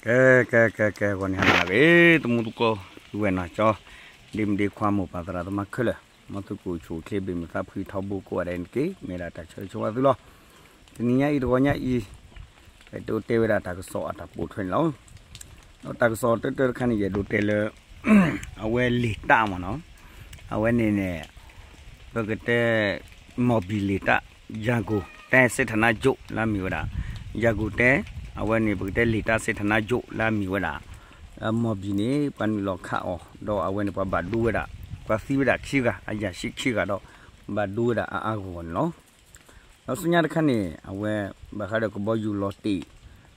ကဲ ကဲ ကဲ ကဲ ဂီၤန့ၣ်ဟါနၤလၢအဂ့ၤ တမူတကိး သုဝဲနီၢ်ကၠီ ဒ့မုၣ်ဒ့ခွါ မိၢ်ပၢ်သရၣ်သမါခဲလၢာ် မ်သုကအိၣ်ဆူၣ်အိၣ်ချ့ ဘၣ်မုာ်သးဖှံထီဘိကိးဂၤဒဲးန့ၣ်တက့ၢ်. မ့ၢ်ဒၣ်တၢ်ဆၢဂ့ၤဆၢဝါသုလီၤ. တနံၤညါအံၤ တဂီၤညါအံၤ ပဒိးတဲဝဲဒၣ်တၢ်ကစီၣ်အတၢ်ပိာ်ထွဲန့ၣ်လီၤ. ဒီးတၢ်ကစီၣ်တၢတၢတခါန့ၣ် ယအဲၣ်ဒိးတဲလၢ အဝဲလံာ်တၢ်မ့ၢ်နီၤ, အဝဲန့ၣ်န့ၣ် ပကတဲ မီၢ်ဘံၣ်လံာ်တၢ် ရန်ကုန်တိုင်းစစ်ဌာနချုပ် လၢအမ့ၢ်ဝဲဒၣ် ရန်ကုန်တိုင်း အဝဲန့ၣ် ပကတဲ လံာ်တၢ်စစ်ဌာနချုပ် လၢအမ့ၢ်ဝဲဒၣ် မီၢ်ဘံၣ်န့ၣ် ပှၤနုာ်လီၤခးအီၤ ဒီးအဝဲန့ၣ် ပှၤဘၣ်ဒိဝဲဒၣ် ပှၤသံဝဲဒၣ်ခံဂၤ အရာရှိခံဂၤဒီး ဘၣ်ဒိဝဲဒၣ်အါအါဂီၢ်ဂီၢ်န့ၣ်လီၤ. ဒီးဆူညါတခါန့ၣ် အဝဲ ဘၣ်ဃးဒီးကဘီယူၤလီၤတံၢ်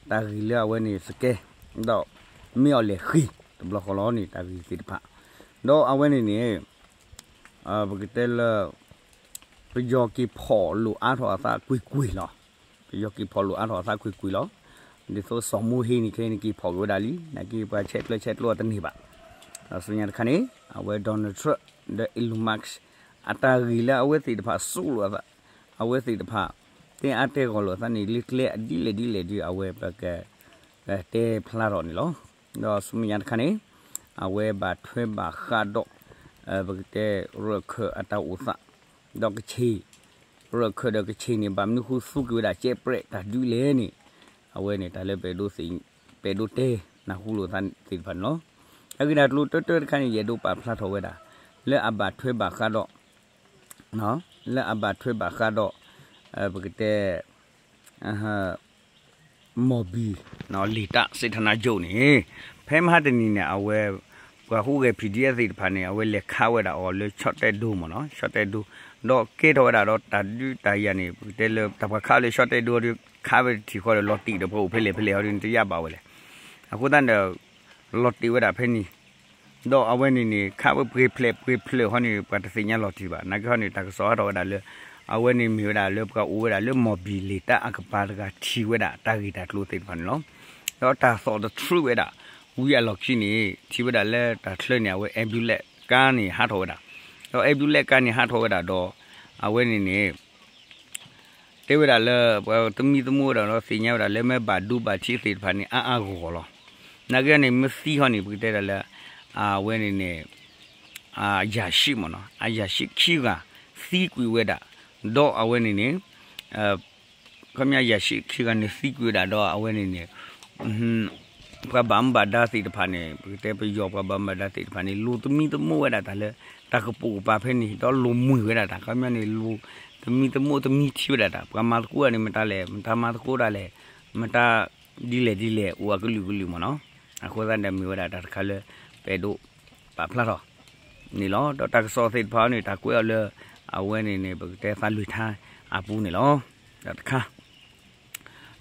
တၢ်ဂ့ၢ်လၢအဝဲန့ၣ် စကဲ ဒီး မ့ၢ်အီၤလဲၣ်ဃ့ တဘျီဃီလီၤန့ၣ် တၢ်ဂ့ၢ်သ့ၣ်တဖၣ် ဒီးအဝဲန့ၣ်န့ၣ် ပကတဲလၢ ပယီၤက့ၤဖီၣ်လိာ်အါထီၣ်အသးကွ့ၢ်ကွ့ၢ်လီၤ. ပယီၤက့ၤဖီၣ်လိာ်အါထီၣ်အသးကွ့ၢ်ကွ့ၢ်လီၤ. ဒ်သိးစီၤမိၤဟ့န့ၣ် ခဲအံၤန့ၣ် က့ၤဖီၣ်က့ၤဝဲဒၣ်လံ နာ်က့ပှၤဆဲးကျၢဆဲးကျိးအတန့ၢ်ဘၣ်. ဒီးဆူညါတခါန့ၣ် အဝဲ Donald Trump ဒီး Elon Musk အတၢ်ဂ့ၢ်လၢအဝဲသ့ၣ်တဖၣ် စူးလိာ်အသး အဝဲသ့ၣ်တဖၣ် တဲအါတဲဂီၢ်လိာ်အသးန့ၣ် လၢကျဲအဒ်လဲၣ်ဒ်လဲၣ်ဒီး အဝဲပက တဲဖျါထီၣ်န့ၣ်လီၤ. ဒီးဆူမဲာ်ညါတခါန့ၣ် အဝဲဘၣ်ထွဲဘၣ်ဃးဒီး ပကတဲ ရၢၢ်ခၢၣ်အတၢ်အိၣ်သး ဒီးကခ့ၣ် ရၢၢ်ခၢၣ်ဒီးကခ့ၣ်န့ၣ် ဘၣ်မနုၤဃိသူက့ၤဝဲဒၣ်ကဲးပြဲးတၢ်ဒုးလဲၣ်န့ၣ် အဝဲန့ၣ် တၢ်လၢ ပအဲၣ်ဒိးတဲနၢ်ဟူလိာ်သးသ့ၣ်တဖၣ်န့ၣ်လီၤ. အဂ့ၢ်ဒၣ်ကျိၤတၢတၢတခါန့ၣ် ယအဲၣ်ဒိးပာ်ဖျါထီၣ်ဝဲဒၣ် လၢအဘၣ်ထွဲဘၣ်ဃးဒီး လၢအဘၣ်ထွဲဘၣ်ဃးဒီး ပကတဲ မီၢ်ဘံၣ် လံာ်တၢ် စစ်ဌာနချုပ် န့ၣ် ဖဲမဟါတနံၤန့ၣ် အဝဲ ပှၤဟူးဂဲၤ PDF သ့ၣ်တဖၣ်န့ၣ် အဝဲလဲၤခးဝဲဒၣ်အီၤလၢ ရှီၣ်တဲဒိ မ့ၢ်နီၤ, ရှီၣ်တဲဒိ ဒီးကဲထီၣ်ဝဲဒၣ်ဒီးတၢ်ဒုးတၢ်ယၤန့ၣ် ပကတဲလၢတၢ်ပှၤခးလၢ ရှီၣ်တဲဒိ ဒီးခးဝဲတထံၣ်ဃီဒီး လီၤတံၢ်ဒီးပှၤအိၣ်ဖဲလဲၣ်ဖဲလဲၣ်ဟီဒ်န့ၣ် တယၢ်ဘၣ်ဝဲလဲၣ်. အဃိသတးဒီး လီၤတံၢ်ဝဲဒၣ်ဖဲန့ၣ် ဒီးအဝဲန့ၣ်န့ၣ် ခးဝဲပှဲၤဖျဲးပှဲၤဖျဲးဟီန့ၣ် ပှၤတသ့ၣ်ညါလီၤတံၢ်ဘၣ်. နာ်က့ဟီန့ၣ် တၢ်ကစီၣ်ဟးထီၣ်ဝဲဒၣ်လၢ အဝဲန့ၣ်မ့ၢ်ဝဲဒၣ်လၢပှၤအိၣ်ဝဲဒၣ်လၢမီၢ်ဘံၣ်လံာ်တၢ်အကပၤတဂၤထံၣ်ဝဲဒၣ်တၢ်ဂ့ၢ်တၢ်ကျိၤသ့ၣ်တဖၣ်န့ၣ်လီၤ. ဒီးတၢ်သီၣ်တထြူးဝဲဒၣ် ဝံၤအလီၢ်ခံန့ၣ် ထံၣ်ဝဲဒၣ်လၢတၢ်ချၢန့ၣ် အဝဲ ambulance ကါန့ၣ်ဟးထီၣ်ဝဲဒၣ်, ဒီး ambulance ကါန့ၣ်ဟးထီၣ်ဝဲဒၣ်ဒီး အဝဲန့ၣ်န့ၣ် တဲဝဲဒၣ်လၢ ပှၤသမံသမိးဝဲဒၣ်ဒီးသ့ၣ်ညါဝဲဒၣ်လၢမ့ၢ်ဘၣ်ဒိဘၣ်ထံးသ့ၣ်တဖၣ်န့ၣ် အါအါဂီၢ်ဂီၢ်လီၤ. နာ်က့န့ၣ် မ့ၢ်သံဟီန့ၣ် ပကတဲဒၣ်လၢ အဝဲန့ၣ်န့ၣ် အရာရှိ မ့ၢ်နီၤ, အရာရှိခံဂၤ သံကွံာ်ဝဲဒၣ်, ဒီးအဝဲန့ၣ်န့ၣ် ခီပညီအရာရှိခံဂၤန့ၣ်သံကွံာ်ဝဲဒၣ်ဒီးအဝဲန့ၣ်န့ၣ် ပှၤဘၣ်မူဘၣ်ဒါသ့ၣ်တဖၣ်န့ၣ် ပကတဲပယီၤပှၤဘၣ်မူဘၣ်ဒါသ့ၣ်တဖၣ်န့ၣ် လူၤသမံသမိးဝဲဒၣ်တၢ်လၢ တၢ်ကပိာ်ကပၤဖဲန့ၣ် ဒီးလူၤမုာ်ဝဲဒၣ်တၢ် ခီပညီန့ၣ် လူၤသမံသမိးသမံထံဝဲဒၣ်တၢ် ပှၤမၤသကိးတၢ်န့ၣ် မတၤလဲၣ် မတၤမၤသကိးတၢ်လဲၣ် မတၤဒ်လဲၣ်ဒ်လဲၣ် အိၣ်အကလုာ်ကလုာ်မ့ၢ်နီၤ. အဃိသတးန့ၣ်မ့ၢ်ဝဲဒၣ်တၢ်တခါလၢ ပအဲၣ်ဒိးပာ်ဖျါထီၣ် န့ၣ်လီၤ. ဒီးတၢ်ကစီၣ်သ့ၣ်တဖၣ်န့ၣ် တၢ်ကွဲးအီၤလၢ အဝဲန့ၣ်န့ၣ် ပကတဲသးလွံၢ်ထါအပူၤန့ၣ်လီၤ. တၢ်တခါ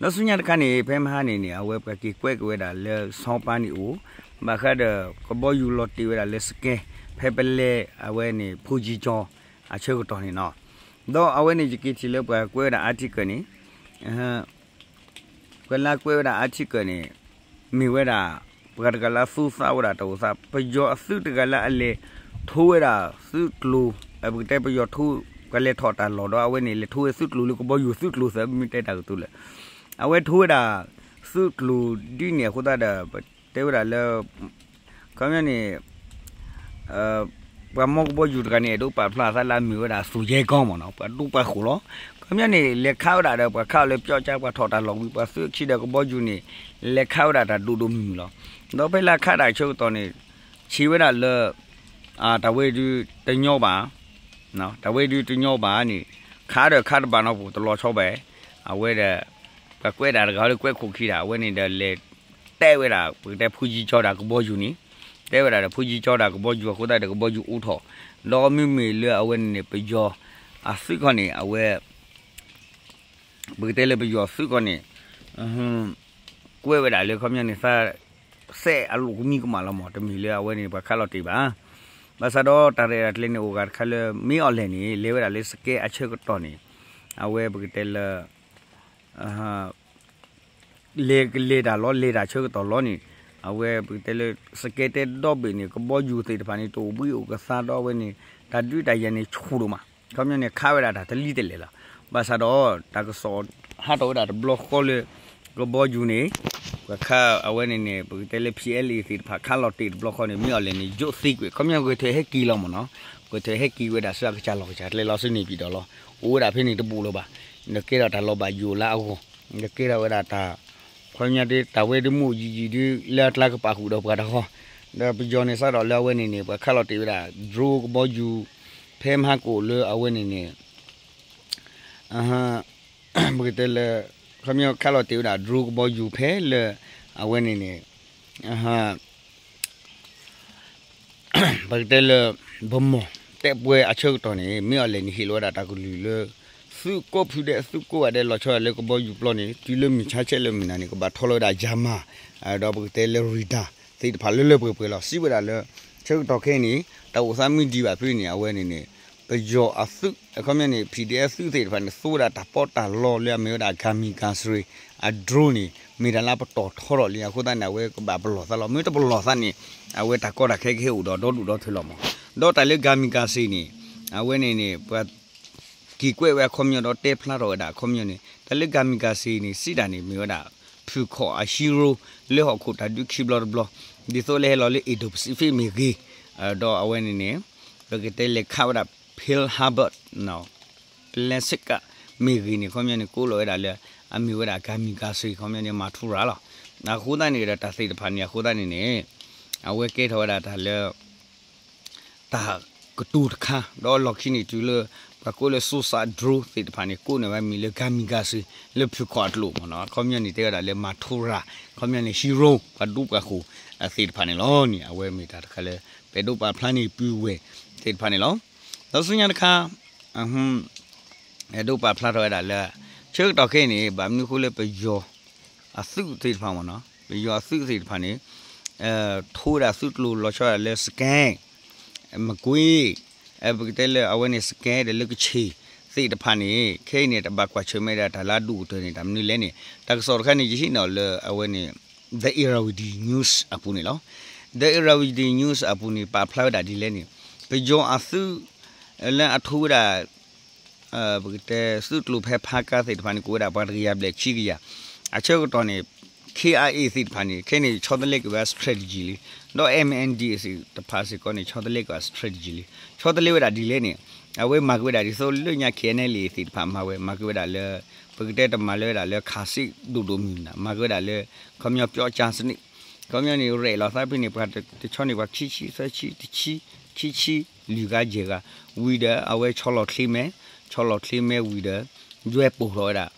ဒီးဆူညါတခါန့ၣ် ဖဲမဟါန့ၣ်န့ၣ် အဝဲပှၤက့ၤကွဲးက့ၤဝဲဒၣ်လၢ ဆီပၤန့ၣ်အိၣ် ဘၣ်ဃးဒီးကဘီယူၤလီၤတံၢ်ဝဲဒၣ်လၢစကဲ ဖဲပလဲအဝဲန့ၣ် ဖူကၠံကၠီအဆၢကတီၢ်န့ၣ်နီၤ. ဒီးအဝဲန့ၣ်ယက့ၤထံၣ်လၢပှၤကွဲးဝဲဒၣ် article န့ၣ် ပှၤလၢကွဲးဝဲဒၣ် article န့ၣ် မ့ၢ်ဝဲဒၣ် ပှၤတဂၤလၢအသူသးဝဲဒၣ်တၢ်အိၣ်သး ပယီၤအသုးတဂၤလၢအလဲၤထိဝဲဒၣ်သုးကျိၤ ပကတဲပယီၤထိ ပှၤလဲၤထီၣ်တၢ်လီၢ်ဒီးအဝဲန့ၣ် လဲၤထိဝဲသုးကျိၤလၢကဘီယူၤသုးကျိၤသၢ မ့ၢ်တဲတၢ်ကတိၤလဲၣ် အဝဲထိဝဲဒၣ် သုးကျိၤဒ်န့ၣ်အဃိသတးဒီး ပတဲဝဲဒၣ်လၢ ခီပညီန့ၣ် ပှၤမီကဘီယူၤတဂၤန့ၣ် အဲၣ်ဒိးပာ်ဖျါအသးလၢအမ့ၢ်ဝဲဒၣ်သူရဲကောင်းမ့ၢ်နီၤ ပှၤဒူပှၤဃိးလီၤ. ခီပညီန့ၣ် လဲၤခးဝဲဒၣ်ဒီး ပှၤခးအီၤလၢပျီကါ ပှၤထီၣ်တၢ်လီၢ်ဝံၤ ပှၤသုးခံဒီးကဘီယူၤန့ၣ် လဲၤခးဝဲဒၣ်တၢ်ဒိၣ်ဒိၣ်မုၢ်မုၢ်လီၤ. ဒီးဖဲလၢခးတၢ်ဆၢကတီၢ်န့ၣ် ဆံးဝဲဒၣ်လၢ တၢ်ဝဲဒုတညီဘၣ် တၢ်ဝဲဒုတညီဘၣ်န့ၣ် ခးဒီးခးတဘၣ်နီတပူၤတလီၤဆီဘၣ်. အဝဲဒီး ပှၤကွဲးတၢ်တဂၤလၢကွဲးခိၣ်ခံတၢ် အဝဲန့ၣ်ဒီးလဲၤတဲဝဲဒၣ် ပကတဲဖူကၠံကၠီတၢ်ကဘီယူၤန့ၣ် တဲဝဲဒၣ်ဒီးဖူကၠံကၠီတၢ်ကဘီယူၤ အဃိသတးဒီးကဘီယူၤအိၣ်ထီၣ် ဒီးမ့မ့ၢ်လၢအဝဲန့ၣ်န့ၣ် ပယီၤအသုးခီန့ၣ် အဝဲ ပကတဲလၢပယီၤသုးခီန့ၣ် ကွဲးဝဲဒၣ်လၢခီပညီန့ၣ် သးစဲးအလိာ်ကမံကမၣ်လီၤမး တမ့ၢ်လၢအဝဲန့ၣ် ပှၤခးလီၤတံၢ်ဘၣ်. ဘၣ်ဆၣ်ဒီးတၢ်ရဲၣ်တၢ်ကျဲၤန့ၣ် အိၣ်ဂၤတခါလၢ မ့ၢ်အီၤလဲၣ်န့ၣ် လဲၤဝဲဒၣ်လၢစကဲအဆၢကတီၢ်န့ၣ် အဝဲပကတဲလၢ လဲၤကလဲၤတၢ်လီၤ လဲၤတၢ်ဆၢကတီၢ်လီၤန့ၣ် အဝဲပကတဲလၢ စကဲတဲဒီဘ့ၣ်န့ၣ် ကဘီယူၤသ့ၣ်တဖၣ်န့ၣ် တအိၣ်ဘှံးအိၣ်ကသါဒီးအဝဲန့ၣ် တၢ်ဒုးတၢ်ယၤန့ၣ်ဆူၣ်ဒိၣ်မး ခီပညီန့ၣ် ခးဝဲဒၣ်တၢ်တလံတလဲၣ်လီၤ. ဘၣ်ဆၣ်ဒီး တၢ်ကစီၣ်ဟးထီၣ်ဝဲဒၣ်တဘျီဃီလၢ ကဘီယူၤန့ၣ် ပှၤခးအဝဲန့ၣ်န့ၣ် ပကတဲလၢ P L A သ့ၣ်တဖၣ်ခးလီၤတ့ၢ်တဘျီဃီန့ၣ် မ့ၢ်အီၤလဲၣ်န့ၣ် ယိးသံကွံာ် ခီပညီ ဂဲၤထၢၣ်ဟဲက့ၤလီၤမ့ၢ်နီၤ, ဂဲၤထၢၣ်ဟဲက့ၤဝဲဒၣ်ဆူအကစၢ်လီၢ်ကစၢ်ကျဲလီၤဆူန့ၣ်ပံၤဒီးလီၤ, အိၣ်ဝဲဒၣ်ဖဲန့ၣ်တဘူးလၢၤဘၣ်, ဒီးကဲထီၣ်တၢ်လီၤဘၣ်ယိၣ်လၢအဂီၢ်, ဒီးကဲထီၣ်ဝဲဒၣ်တၢ် ခီပညီဒ်တၢ်ဝဲဒ်မ့ၢ်ယံာ်ယံာ်ဒ်လၢအကျါကပာ်ဃုာ်ဒီးပှၤတဟီ, ဒီးပယီၤန့ၣ်စးထီၣ်လၢအဝဲန့ၣ်န့ၣ် ပှၤခးလီၤတ့ၢ်ဝဲဒၣ် drone ကဘီယူၤ ဖဲမဟါကိၣ်လၢအဝဲန့ၣ်န့ၣ် ပကတဲလၢ ခီပညီခးလီၤတ့ၢ်ဝဲဒၣ် drone ကဘီယူၤဖဲလၢ အဝဲန့ၣ်န့ၣ် ပကတဲလၢ ဗန်းမော် တဲပှဲၤအဆၢကတီၢ်န့ၣ် မ့ၢ်အီၤလဲၣ်န့ၣ် ဟ့ၣ်လီၤဝဲဒၣ်တၢ်ကလုၢ်လၢ သုးကိးဖုဒဲး သုးကိးဂၤဒဲး လီၤဆီဒၣ်တၢ်လၢကဘီယူၤပျီန့ၣ် တုၤလၢမုၢ်ဆါဆဲးလၢမုၢ်နၤန့ၣ် ကဘၣ်ထီလီၤဝဲဒၣ် Jammer ဒီးပကတဲလၢ radar သ့ၣ်တဖၣ်လၢလၢပှဲၤပှဲၤလီၤ. စံးဝဲဒၣ်လၢ ဆၢကတီၢ်ခဲအံၤန့ၣ် တၢ်အိၣ်သးမ့ၢ်ဒံးဘၣ်ဖဲန့ၣ် အဝဲန့ၣ်န့ၣ် ပယီၤအသုး အခီပညီန့ၣ် P D F သုးသ့ၣ်တဖၣ်န့ၣ် သူဝဲဒၣ်တၢ်ပီးတၢ်လီလၢအမ့ၢ်ဝဲဒၣ် kamikaze အ drone န့ၣ် မ့ၢ်တၢ်လၢပတီၢ်ထီထီၣ်လံ အဃိသတးန့ၣ် အဝဲကဘၣ်ပလီၢ်သးလီၤ. မ့ၢ်တပလီၢ်သးန့ၣ် အဝဲတၢ်ကီတၢ်ခဲကဟဲအိၣ်ဒီးဒီဒူၣ်ဒီထၢလီၤမး. ဒီးတၢ်လၢ kamikaze န့ၣ် အဝဲန့ၣ်န့ၣ် ပှၤ က့ၤကွဲးဝဲအခီပညီဒီးတဲဖျါထီၣ်ဝဲဒၣ်အခီပညီန့ၣ် တၢ်လၢ kamikaze န့ၣ် စံးတၢ်န့ၣ် မ့ၢ်ဝဲဒၣ် ဖုၣ်ခီၣ်အ hero လၢဟီၣ်ခိၣ်တၢ်ဒုးခံဘျီတဘျီ ဒ်သိးလၢဟဲလီၤလၢ Indo-Pacific မ့ၢ်ဂ့ၤ ဒီးအဝဲန့ၣ်န့ၣ် ပကတဲလဲၤခးဝဲဒၣ် Pearl Harbor ပလဲစက မ့ၢ်ဂ့ၤန့ၣ် ခီပညီန့ၣ် ကိးလီၤဝဲဒၣ်လၢ အမ့ၢ်ဝဲဒၣ် kamikaze ခီပညီန့ၣ် မၤထူရၤလီၤ. အဃိသတးန့ၣ်ဒီး တၢ်သ့ၣ်တဖၣ်န့ၣ် အဃိသတးန့ၣ်န့ၣ် အဝဲကဲထီၣ်ဝဲဒၣ်တၢ်လၢ တၢ်ကတိၤတခါ ဒီးလီၢ်ခံန့ၣ်တုၤလၢ ပှၤကိးလၢ Sosa drone သ့ၣ်တဖၣ်န့ၣ် ကိးန့ၢ်ဝဲမံၤလၢ kamikaze လၢဖုၣ်ခီၣ်အကျိာ်မ့ၢ်နီၤ. အခီပညီန့ၣ် တဲဝဲဒၣ်လၢမၤထူရၤ ခီပညီန့ၣ် hero ပှၤဒူပှၤဃိၤသ့ၣ်တဖၣ်န့ၣ်လီၤန့ၣ် အဝဲမ့ၢ်တၢ်တခါလၢ ပအဲၣ်ဒိးပာ်ဖျါန့ၢ်ပုၢ်ဝဲၢ်သ့ၣ်တဖၣ်န့ၣ်လီၤ. ဒီးဆူညါတခါ အဲၣ်ဒိးပာ်ဖျါထီၣ်ဝဲဒၣ်လၢ ဆၢကတီၢ်ခဲအံၤန့ၣ် ဘၣ်မနုၤအဃိလၢပယီၤ အသုးသ့ၣ်တဖၣ်မ့ၢ်နီၤ ပယီၤအသုးသ့ၣ်တဖၣ်န့ၣ် ထိဝဲဒၣ်သုးကျိၤလီၤဆီဒၣ်လၢ စကဲ မကွ့ ပကတဲလၢအဝဲန့ၣ် စကဲဒီးလၢကဆ့ၣ်သ့ၣ်တဖၣ်န့ၣ် ခဲအံၤန့ၣ် တဘၣ်ကွၢ်ဆၢၣ်မဲာ်ဒၣ်တၢ်လၢအဒိၣ်ကတၢၢ်န့ၣ် တၢ်မနုၤလဲၣ်န့ၣ် တၢ်ကစီၣ်တခါန့ၣ် ယဟံးန့ၢ်လၢအဝဲန့ၣ် The Irrawaddy News အပူၤန့ၣ်လီၤ. The Irrawaddy News အပူၤန့ၣ် ပာ်ဖျါဝဲဒၣ်ဒ်လဲၣ်န့ၣ် ပယီၤအသုး လၢအထိဝဲဒၣ် ပကတဲသုးကျိၤဖဲဖါကါသ့ၣ်တဖၣ်န့ၣ် ကိးဝဲဒၣ်ပှၤတကယၤဘျဲၣ်ခံကယၤ အဆၢကတီၢ်န့ၣ် K I A သ့ၣ်တဖၣ်န့ၣ် ခဲအံၤန့ၣ် ဆီတလဲက့ၤဝဲ strategy လံ ဒီး M N D သ့ၣ်တဖၣ်စ့ၢ်ကီးန့ၣ် ဆီတလဲက့ၤဝဲ strategy လံ ဆီတလဲဝဲဒၣ်ဒ်လဲၣ်န့ၣ် အဝဲမၤက့ၤဝဲဒၣ်ဒ်သိးလၢညါ K N L A သ့ၣ်တဖၣ်မၤဝဲ မၤက့ၤဝဲဒၣ်လၢ ပကတဲတမၤလၢဝဲဒၣ်လၢခးစ့ဒိၣ်ဒိၣ်မုၢ်နၤ မၤက့ၤဝဲဒၣ်လၢ ခီပညီပျီကါစနစ် ခီပညီန့ၣ် ရဲၣ်လီၤသးဖဲန့ၣ် ပှၤတဆီန့ၣ် ပှၤခံဆံသၢဆံ တဆံ ခံဆံ လွံၢ်ဂၤယဲၢ်ဂၤ ဝံၤဒီး အဝဲဆီလီၤချ့မဲ ဆီလီၤချ့မဲဝံၤဒီး ယွဲပိာ်ထီၣ်ဝဲဒၣ်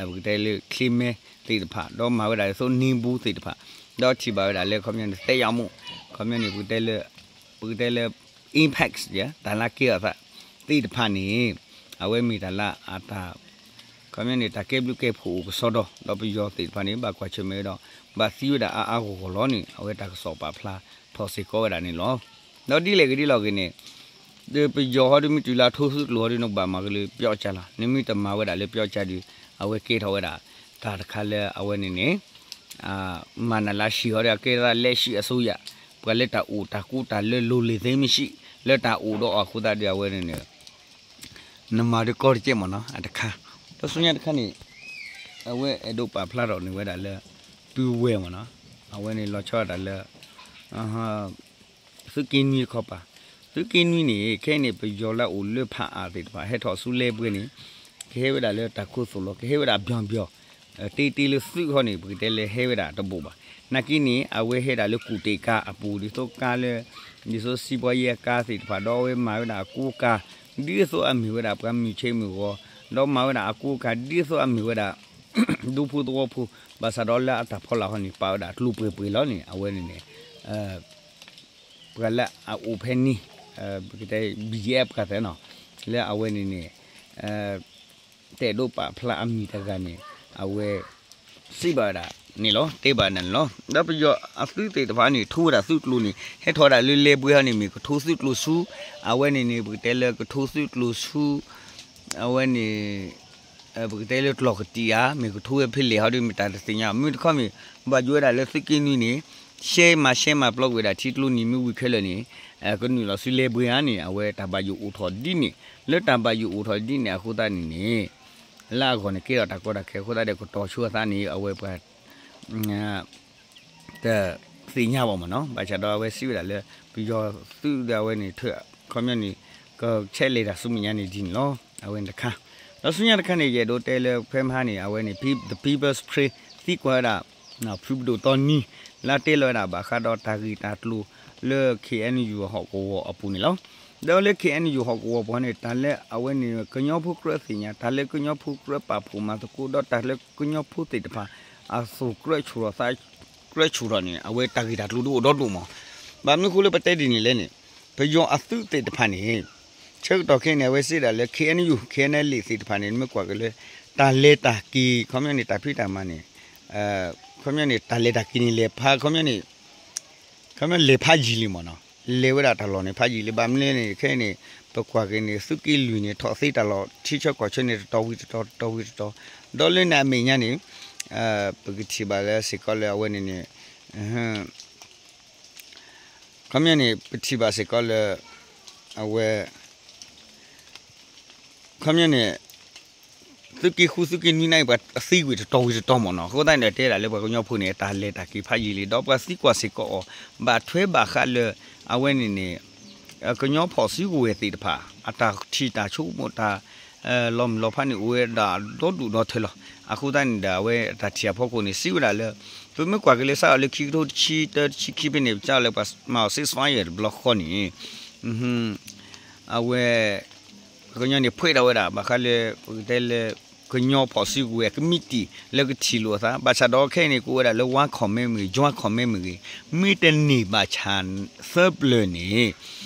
ပကတဲလၢချ့မဲသ့ၣ်တဖၣ် ဒီးမၤဝဲဒၣ်ဒ်သိးန့ၢ်ဘူးသ့ၣ်တဖၣ် ဒီးထံၣ်ဘၣ်ဝဲဒၣ်လၢခီပညီန့ၣ် သဲယၤမိၣ် ခီပညီန့ၣ် ပကတဲလၢ ပကတဲလၢ impact တၢ်လၢကဲထီၣ်သးသ့ၣ်တဖၣ်န့ၣ် အဝဲမ့ၢ်တၢ်လၢအတၢ် ခီပညီန့ၣ် တၢ်ကဲဘျုးကဲဖှိၣ်အိၣ်ကစီဒီ ဒီးပယီၤသ့ၣ်တဖၣ်န့ၣ် ဘၣ်ကွၢ်ဆၢၣ်မဲာ်ဝဲဒီး ဘၣ်သံဝဲဒၣ်အါအါဂီၢ်ဂီၢ်လီၤန့ၣ် အဝဲတၢ်ကစီၣ်ပာ်ဖျါထီၣ်စ့ၢ်ကီးဝဲဒၣ်န့ၣ်လီၤ. ဒီးဒ်လဲၣ်ဂ့ၤဒ်လဲၣ်ဂ့ၤန့ၣ် ဒီးပယီၤဟီဒုးမ့ၢ်တုၤလၢအထိသုးကျိၤဟီဒုး နကဘၣ်မၤက့ၤလၢပျီကါလီၤ. နမ့ၢ်တမၤဝဲဒၣ်လၢပျီကါဒီး အဝဲကဲထီၣ်ဝဲဒၣ် တၢ်တခါလၢအဝဲန့ၣ်န့ၣ် မၤနၢၤလၢဟံၣ်ဟီဒီး အကဲသးလက်ရှိအစိုးရ ပှၤလၢတၢ်အိၣ်တၢ်ကူတၢ်လၢ လိုလေသေးမရှိ လၢတၢ်အိၣ်ဒီးအဃိသတးဒီး အဝဲန့ၣ်န့ၣ် နမၤဒုးကီတကဲမ့ၢ်နီၤ အတခါ ဒီးဆူညါတခါန့ၣ် အဝဲအဲၣ်ဒိးပာ်ဖျါထီၣ်န့ၢ်ဝဲဒၣ်လၢ ပုၢ်ဝဲၢ်မ့ၢ်နီၤ အဝဲန့ၣ်လီၤဆီဒၣ်တၢ်လၢ သုးက့နွံတခီပၤ သုးက့နွံန့ၣ် ခဲအံၤန့ၣ် ပယီၤလၢအအိၣ်လၢဖးအါသ့ၣ်တဖၣ် ဟဲထီၣ်ဆူလဲၤဘှဲန့ၣ် ကဟဲဝဲဒၣ်လၢတၢ်ခိၣ်သိၣ်လီၤ ကဟဲဝဲဒၣ်ဘျီဘျီ တ့တ့လၢသုးခီန့ၣ် ပကတဲလၢဟဲဝဲဒၣ်တဘိးဘၣ်. နာ်က့န့ၣ် အဝဲဟဲဒၣ်လၢကူၣ်တ့ၢ်ကါအပူၤ ဒ်သိးကါလၢ ဒ်သိးစံးပှၤယဲၢ်ကါသ့ၣ်တဖၣ် ဒီးအဝဲမၤဝဲဒၣ်အကူအကၤ ဒ်သိးအမ့ၢ်ဝဲဒၣ်ပှၤမုၢ်ဆ့မုၢ်ဂီၤ ဒီးမၤဝဲဒၣ်အကူအကၤ ဒ်သိးအမ့ၢ်ဝဲဒၣ် ဒူဖိသဝီဖိ ဘၣ်ဆၣ်ဒီးလၢအတၢ်ဖီလာ်ခီန့ၣ် ပာ်ဝဲဒၣ်ကျိၤပှဲၤပှဲၤလီၤန့ၣ် အဝဲန့ၣ်န့ၣ် ပှၤလၢအအိၣ်ဖဲန့ၣ် ပကတဲ B G F ပှၤသ့ၣ်နီၤ လၢအဝဲန့ၣ်န့ၣ် တအဲၣ်ဒိးပာ်ဖျါအမံၤတဂၤန့ၣ် အဝဲ စံးဘၣ်ဝဲဒၣ်န့ၣ်လီၤ တဲဘၣ်န့ၣ်လီၤ. ဒီးပယီၤအသုးသ့ၣ်တဖၣ်န့ၣ် ထိဝဲဒၣ်သုးကျိၤန့ၣ် ဟဲထီၣ်ဝဲဒၣ်လၢလဲၤဘှဲဟီန့ၣ် မ့ၢ်ကထိသုးကျိၤဆူ အဝဲန့ၣ်န့ၣ် ပကတဲလၢကထိသုးကျိၤဆူ အဝဲန့ၣ် ပကတဲလၢကျီၢ်ကတံာ်ဧါ မ့ၢ်ကထိဝဲဖဲလဲၣ်ဟီဒီး မ့ၢ်တၢ်တသ့ၣ်ညါ မ့ၢ်တခီမ့ၢ် ဘၣ်ယိၣ်ဝဲဒၣ်လၢသုးက့နွံန့ၣ် ရှဲမၤရှဲမၤပျီကွံာ်ဝဲဒၣ်ထံကျိနံၤမ့ၢ်ဝံၤခဲလၢာ်န့ၣ် ကနုာ်လီၤဆူလဲၤဘှဲဧါန့ၣ် အဝဲတၢ်ဘၣ်ယိၣ်အိၣ်ထီၣ်ဒ်န့ၣ် လၢတၢ်ဘၣ်ယိၣ်အိၣ်ထီၣ်ဒ်န့ၣ်အဃိသတးန့ၣ်န့ၣ် လၢအဂီၢ်န့ၣ် ကဲထီၣ်တၢ်ကီတၢ်ခဲအဃိသတးဒီး ကတီၤဆိအသးန့ၣ် အဝဲပှၤ တသ့ၣ်ညါဘၣ်မ့ၢ်နီၤ, ဘၣ်ဆၣ်ဒီးအဝဲစံးဝဲဒၣ်လၢ ပယီၤသုးဒီးအဝဲန့ၣ် ခီပညီန့ၣ် ကဆဲးလဲၤတၢ်ဆူမဲာ်ညါန့ၣ်ဒ်န့ၣ်လီၤ. အဝဲန့ၣ်တခါ, ဒီးဆူညါတခါန့ၣ် ယအဲၣ်ဒိးတဲလၢဖဲမဟါန့ၣ် အဝဲန့ၣ် The People's Spring သံကွၢ်ဝဲဒၣ် ဖုပဒိၣ်တီနံ လၢအတဲလီၤဝဲဒၣ်ဘၣ်ဃးဒီးတၢ်ဂ့ၢ်တၢ်ကျိၤလၢ K N U ဟီၣ်ကဝီၤအပူၤန့ၣ်လီၤ. ဒီးလၢ K N U ဟီၣ်ကဝီၤပူၤန့ၣ် တၢ်လၢအဝဲန့ၣ် ကညီဖိကြၢးသ့ၣ်ညါ တၢ်လၢကညီဖိကြၢးပာ်ဖှိၣ်မၤသကိး ဒီးတၢ်လၢကညီဖိသ့ၣ်တဖၣ် အသိၣ်ကြၢးဆူၣ်ထီၣ်သးကြၢးဆူၣ်ထီၣ်န့ၣ် အဝဲတၢ်ဂ့ၢ်တၢ်ကျိၤဒ်အိၣ်ဒီဒိၣ်မး. ဘၣ်မနုၤဃိလၢပတဲဒ်န့ၣ်လဲၣ်န့ၣ် ပယီၤအသုးသ့ၣ်တဖၣ်န့ၣ် ဆၢကတီၢ်ခဲအံၤန့ၣ် အဝဲစံးဒၣ်လၢ K N U K N L A သ့ၣ်တဖၣ်န့ၣ် နမ့ၢ်ကွၢ်က့ၤလၢ တၢ်လဲၤတၢ်က့ၤ ခီပညီန့ၣ် တၢ်ဖံးတၢ်မၤန့ၣ် ခီပညီန့ၣ် တၢ်လဲၤတၢ်က့ၤန့ၣ် လဲၤဖး ခီပညီန့ၣ် ခီပညီလဲၤဖးယံာ်လံမ့ၢ်နီၤ, လဲၤဝဲဒၣ်တၢ်လီၢ်န့ၣ် ဖးယံာ်လံ ဘၣ်မနုၤလဲၣ်န့ၣ် ခဲအံၤန့ၣ် ပကွၢ်က့ၤန့ၣ် သုးက့လွံၢ်န့ၣ် ထီၣ်သ့တၢ်လီၢ် ထံဆၢကီၢ်ဆၢန့ၣ် တတီၤဝံၤတတီၤ တတီၤဝံၤတတီၤ, ဒီးလၢန့ၣ်အမဲာ်ညါန့ၣ် ပကထံၣ်ဘၣ်လၢစ့ၢ်ကီးလၢအဝဲန့ၣ်န့ၣ် ခီပညီန့ၣ် ပထံၣ်ဘၣ်စ့ၢ်ကီးလၢ အဝဲ ခီပညီန့ၣ် သုးက့ဃု သုးက့နွံန့ၣ် ပှၤသံကွံာ်တတီၤဝံၤတတီၤမ့ၢ်နီၤ, အဃိသတးန့ၣ် တဲဒၣ်လၢပှၤကညီဖိန့ၣ် တၢ်လဲၤတၢ်က့ၤဖးယံာ်လံ ဒီးပှၤသံကွၢ်စ့ၢ်ကီးအီၤ ဘၣ်ထွဲဘၣ်ဃးလၢ အဝဲန့ၣ်န့ၣ် ကညီဖီၣ်စုကဝဲၤသ့ၣ်တဖၣ် အတၢ်ထံၣ်တၢ်ဆိကမိၣ်တၢ် လီၤမုၢ်လီၤဖးန့ၣ် အိၣ်ဝဲဒၣ်ဒီဒူၣ်ဒီထၢလီၤ. အဃိသတးန့ၣ်ဒီး အဝဲတၢ်ထံၣ်အဖီခိၣ်န့ၣ် စံးဝဲဒၣ်လၢ ပမ့ၢ်ကွၢ်က့ၤလၢစးထီၣ်လၢခံကထိတဆံတၢ တဆံခံဖဲန့ၣ် ပစးထီၣ်လၢပှၤမၤအီၤ ceasefire တဘျီဃီန့ၣ် အဝဲ ကညီန့ၣ် ဖှဲးထီၣ်ဝဲဒၣ် ဘၣ်ဃးလၢ ပကတဲလၢ ကညီဖီၣ်စုကဝဲၤ ကမံးတံာ် လၢကထံၣ်လိာ်အသး ဘၣ်ဆၣ်ဒီးခဲအံၤန့ၣ် ကအိၣ်ဝဲဒၣ်လၢ War Command မ့ၢ်ဂ့ၤ Joint Command မ့ၢ်ဂ့ၤ မ့ၢ်တန့ၢ်ဘၣ်ဆၣ်သၢပျၢၤန့ၣ်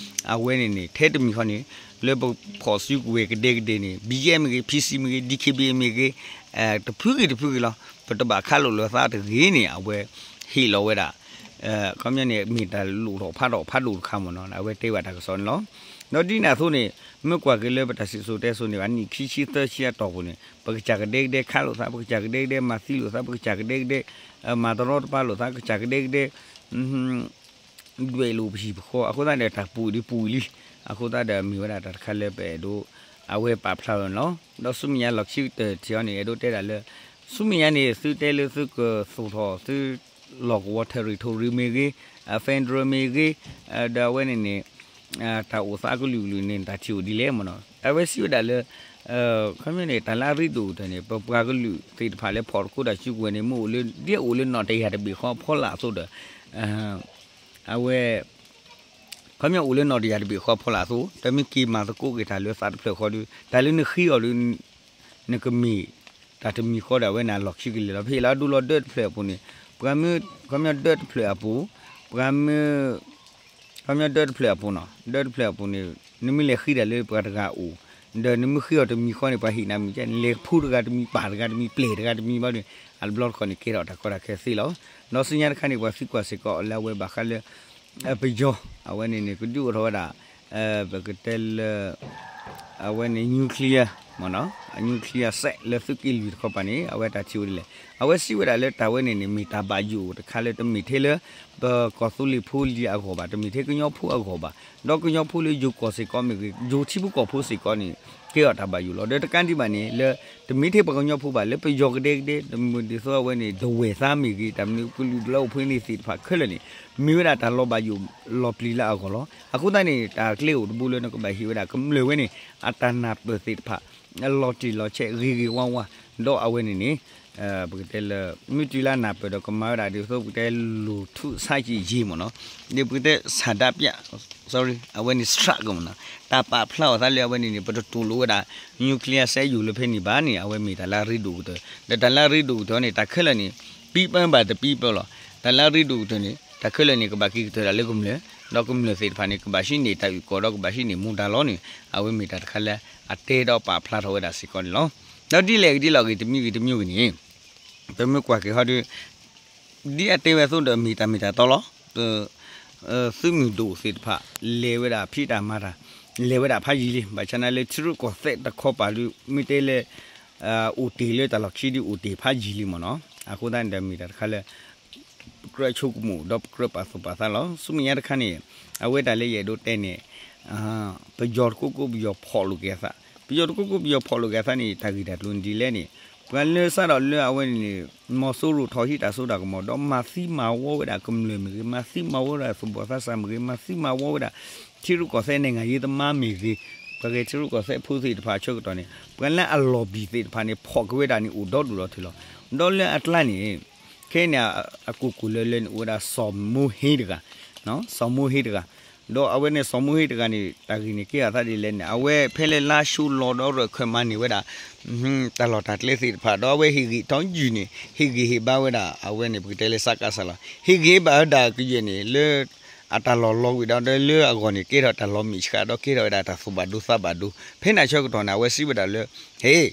အဝဲန့ၣ်န့ၣ် ထဲတမံၤဃီန့ၣ် လၢပဖီၣ်စုကဝဲၤကဒဲကဒဲန့ၣ် B G F မ့ၢ်ဂ့ၤ P C မ့ၢ်ဂ့ၤ D K B A မ့ၢ်ဂ့ၤ တဖုဂ့ၤတဖုဂ့ၤလီၤ ပတဘၣ်ခးလိာ်လၢသးတဂ့ၤန့ၣ် အဝဲဟ့ၣ်လီၤဝဲဒၣ် ခီပညီန့ၣ် မ့ၢ်တၢ်လိၣ်ထီၣ်ဖးထီၣ်ဖးဒိၣ်တခါမ့ၢ်နီၤ အဝဲတဲဘၣ်တၢ်ကစီၣ်န့ၣ်လီၤ. ဒီးဒ်န့ၣ်အသိးန့ၣ် မ့ၢ်ကွၢ်က့ၤလၢပတၢ်စံၣ်စိၤတဲစိၤန့ၣ် အနံၣ်ခံဆံသၢဆံအတီၢ်ပူၤန့ၣ် ပကစၢ်ကဒဲကဒဲခးလိာ်သး ပကစၢ်ကဒဲကဒဲမၤသံလိာ်သး ပကစၢ်ကဒဲကဒဲ မၤတရီတပါလိာ်သး ပကစၢ်ကဒဲကဒဲ ဒွဲၣ်လိာ်ပဟံၣ်ပဃီ အဃိသတးဒီးတၢ်ပူၤဒ်ပူၤလံ အဃိသတးဒီးမ့ၢ်ဝဲဒၣ်တၢ်တခါလၢပအဲၣ်ဒိး အဝဲပာ်ဖျါလီၤန့ၣ်လီၤ. ဒီးဆူမဲာ်ညါလီၢ်ခံကတၢၢ်ထံၣ်အီၤန့ၣ် အဲၣ်ဒိးတဲဒၣ်လၢ ဆူမဲာ်ညါန့ၣ် သုတဲလၢသုကသိၣ်ထီၣ်သုလီၢ်ကဝီၤ territory မ့ၢ်ဂ့ၤ federal မ့ၢ်ဂ့ၤ ဒီးအဝဲန့ၣ်န့ၣ် တၢ်အိၣ်သးကလုာ်ကလုာ်န့ၣ် တၢ်ထံၣ်အိၣ်ဒ်လဲၣ်မ့ၢ်နီၤ အဝဲစံးဝဲဒၣ်လၢ ခီပညီန့ၣ် တၢ်လၢအရ့ဒိၣ်ကတၢၢ်န့ၣ် ပပှၤကလုာ်သ့ၣ်တဖၣ်လၢဖီၣ်တခီတၢ်စုကဝဲၤန့ၣ် မ့ၢ်အိၣ်လၢ ဒ်အိၣ်လၢနီၣ်တယၢ်တဘ့ၣ်ဃီအဖီလာ်အသိးဒီး အဝဲ ခီပညီအိၣ်လၢနီၣ်တယၢ်တဘ့ၣ်ဃီအဖီလာ်အသိး တမ့ၢ်က့ၤမၤသကိးက့ၤတၢ်လၢသးတဖျၢၣ်ဃီဒီး တၢ်လၢနဃ့အီၤဒီး နကမ့ၢ်တၢ်တမံၤဃီဒီး အဝဲန့ၣ်အလီၢ်ခံကလဲာ်လီၤ. ပဟ့ၣ်လီၤဒူလီၤဒၢတဖျၢၣ်အပူၤန့ၣ် ပှၤမ့ၢ် ခီပညီဒၢတဖျၢၣ်အပူၤ ပှၤမ့ၢ် ခီပညီဒၢတဖျၢၣ်အပူၤနီၤ ဒၢတဖျၢၣ်အပူၤန့ၣ် နမ့ၢ်လဲၤဃ့တၢ်လၢပှၤတဂၤအအိၣ် ဒီးနမ့ၢ်ဃ့အီၤတမံၤဃီန့ၣ် ပှၤဟ့ၣ်နၤမုာ်ကဲ နလဲၤဖိတဂၤတမံၤ ပာ်တဂၤတမံၤ ပျဲၢ်တဂၤတမံၤဘၣ်ဒီး အတဘျီတခီၣ်န့ၣ် ကဲထီၣ်တၢ်ကီတၢ်ခဲသ့လီၤ. ဒီးဆူညါတခါန့ၣ် ပှၤသံကွၢ်စ့ၢ်ကီးလၢအဝဲဘၣ်ဃးလၢ ပယီၤ အဝဲန့ၣ်န့ၣ် ကဒုးအိၣ်ထီၣ်ဝဲဒၣ် ပကတဲလၢ အဝဲန့ၣ် nuclear မ့ၢ်နီၤ nuclear site လၢသုးက့လွံၢ်တခီပၤန့ၣ် အဝဲတၢ်ထံၣ်အိၣ်ဒ်လဲၣ်. အဝဲစံးဝဲဒၣ်လၢတၢ်ဝဲန့ၣ်န့ၣ် မ့ၢ်တၢ်ဘၣ်ယိၣ်တခါလၢတမ့ၢ်ထဲလၢ ပကီၢ်သူလ့ၤဖိလံၤအဂီၢ်ဘၣ်, တမ့ၢ်ထဲကညီဖိအဂီၢ်ဘၣ်, ဒီးကညီဖိလၢယိၤကီၢ်စ့ၢ်ကီးမ့ၢ်ဂ့ၤ, ယိၤထံဖိကီၢ်ဖိစ့ၢ်ကီးန့ၣ် ကဲထီၣ်တၢ်ဘၣ်ယိၣ်လီၤ. ဒီးတကးဒံးဘၣ်န့ၣ် လၢတမ့ၢ်ထဲပှၤကညီဖိဘၣ်, လၢပယီၤကဒဲကဒဲ, တမ့ၢ်ဒ်သိးအဝဲန့ၣ် ဒဝဲၢ်သါမ့ၢ်ဂ့ၤ, တၢ်မနုၤကလုာ်ကလုာ်အိၣ်ဖဲန့ၣ်သ့ၣ်တဖၣ်ခဲလၢာ်န့ၣ် မ့ၢ်ဝဲဒၣ်တၢ်လီၤဘၣ်ယိၣ်လီၤပျံၤလၢအဂီၢ်လီၤ. အဃိသတးန့ၣ် တၢ်ကျဲအိၣ်တဘိလၢနကဘၣ်ဟ့ၣ်ဝဲဒၣ်ကမျၢၢ်ဝဲန့ၣ် အတၢ်နၢ်ပၢၢ်သ့ၣ်တဖၣ် လီၤတံၢ်လီၤဆဲးဂ့ၤဂ့ၤဝါဝါ, ဒီးအဝဲန့ၣ်န့ၣ် ပကတဲလၢ မ့ၢ်တုၤလၢအနၢ်ပၢၢ်ဒီးကမၤဝဲဒၣ်ဒ်သိးပကတဲလူၤထူၣ်ဆါကံၢ်ယ့ၢ်မ့ၢ်နီၤ, ဒ်ပကတဲဆန္ဒပြ, sorry, အဝဲန့ၣ် strike မ့ၢ်နီၤ, တၢ်ပာ်ဖျါအီၤသးလၢအဝဲန့ၣ်န့ၣ် ပတတူၢ်လိာ်ဝဲဒၣ် nuclear စဲယိၤလၢဖဲန့ၣ်ဘၣ်န့ၣ် အဝဲမ့ၢ်တၢ်လၢအရ့ဒိၣ်ကတၢၢ်, ဒီးတၢ်လၢအရ့ဒိၣ်ကတၢၢ်န့ၣ် တၢ်ခဲလၢာ်န့ၣ် people by the people လီၤ. တၢ်လၢအရ့ဒိၣ်ကတၢၢ်န့ၣ် တၢ်ခဲလၢာ်န့ၣ် ကဘၣ်က့ၤကတၢၢ်ဒၣ်လၢကမျၢၢ်, ဒီးကမျၢၢ်သ့ၣ်တဖၣ်န့ၣ် ကဘၣ်ဟံးန့ၢ်တၢ်အုၣ်ကီၤ ဒီးကဘၣ်ဟံးန့ၢ်မူဒါလီၤန့ၣ် အဝဲမ့ၢ်တၢ်တခါလၢအတဲဒီးပာ်ဖျါထီၣ်ဝဲဒၣ်စ့ၢ်ကီးန့ၣ်လီၤ. ဒီးဒ်လဲၣ်ဂ့ၤဒ်လဲၣ်ဂ့ၤ တမံၤဂ့ၤတမံၤဂ့ၤန့ၣ် ပမ့ၢ်ကွၢ်က့ၤဟီဒီး ဒ်အတဲဝဲအသိးဒီး မ့ၢ်တၢ်မ့ၢ်တၢ်တီလီၤ. သုးမုၢ်ဒိၣ်သ့ၣ်တဖၣ် လဲၤဝဲဒၣ်ဖံးတၢ်မၤတၢ် လဲၤဝဲဒၣ်ဖးယံာ်လံ. ဘၣ်ဆၣ်နၤလၢထံရူၢ်ကီၢ်သဲးတခီပၤဒုး မ့ၢ်တဲလၢ အိၣ်တ့ၢ်လၢတၢ်လီၢ်ခံဒုးအိၣ်တ့ၢ်ဖးယံာ်လံမ့ၢ်နီၤ. အဃိသတးန့ၣ်ဒီးမ့ၢ်တၢ်တခါလၢ ပကြၢးဆိကမိၣ်ဒီးပကြၢးပာ်သူၣ်ပာ်သးလီၤ. ဆူမဲာ်ညါတခါန့ၣ် အဝဲတၢ်လၢယအဲၣ်ဒိးတဲန့ၣ် ပယီၤတကိးကိးပယီၤဖီၣ်လိာ်က့ၤအသး, ပယီၤတကိးကိးပယီၤဖီၣ်လိာ်က့ၤအသးန့ၣ် တၢ်ဂ့ၢ်တၢ်ကျိၤန့ၣ်ဒ်လဲၣ်န့ၣ် ပှၤလၢစးဒီးလၢအဝဲန့ၣ်န့ၣ် မီၤစိရိၤထီၣ်ဟံးတၢ်စိတၢ်ကမီၤ ဒီးမၤသံမၤဝီဝဲဒၣ်ကမျၢၢ်မ့ၢ်ဂ့ၤ, မၤသံမၤဝီဝဲဒၣ်သူၣ်ဘီၣ်သးစၢ်မ့ၢ်ဂ့ၤ, မၤသံမၤဝီဝဲဒၣ် ထံရူၢ်ကီၢ်သဲးနံၣ်ဂၤယ့သမားမ့ၢ်ဂ့ၤ, ပှၤဂဲၤထံရူၢ်ကီၢ်သဲးဖိသ့ၣ်တဖၣ်အဆၢကတီၢ်န့ၣ် ပှၤလၢအလီၢ်ဘံၣ်သ့ၣ်တဖၣ်န့ၣ် ဖီၣ်က့ၤဝဲဒၣ်န့ၣ်အိၣ်ဒီဒူၣ်ဒီထၢလီၤ. ဒီးလၢအကျါန့ၣ် ခဲအံၤန့ၣ် အကိၢ်ကိၢ်လၢၤလၢၤန့ၣ် အိၣ်ဝဲဒၣ်စီၤမိၤဟ့တဂၤ, စီၤမိၤဟ့တဂၤ, ဒီးအဝဲန့ၣ်စီၤမိၤဟ့တဂၤန့ၣ် တၢ်ဂ့ၢ်န့ၣ်ကဲထီၣ်သးဒ်လဲၣ်န့ၣ် အဝဲဖဲလၢလါၡိလီၤဒီးရၢၢ်ခၢၣ်မၤန့ၢ်ဝဲဒၣ် တၢ်လီၢ်တၢ်ကျဲသ့ၣ်တဖၣ် ဒီးအဝဲဟ့ၣ်ဂံၢ်ထီၣ်ယုၢ်န့ၣ် ဟ့ၣ်ဂံၢ်ဟ့ၣ်ဘါဝဲဒၣ် အဝဲန့ၣ်ပကတဲလၢစကစလီၤ. ဟ့ၣ်ဂံၢ်ဟ့ၣ်ဘါဝဲဒၣ်ကယဲၢ်န့ၣ် လၢအတၢ်လီၢ်လီၤဝံၤဒီး ဒီးလၢအဂီၢ်န့ၣ် ကဲထီၣ်တၢ်လီၤမံၣ်ဆှးဒီးကဲထီၣ်ဝဲဒၣ်တၢ်သူၣ်ဘၣ်ဒိသးဘၣ်ဒိ ဖဲန့ၣ်အဆၢကတီၢ်န့ၣ် အဝဲစံးဝဲဒၣ်လၢ ဟ့ၣ်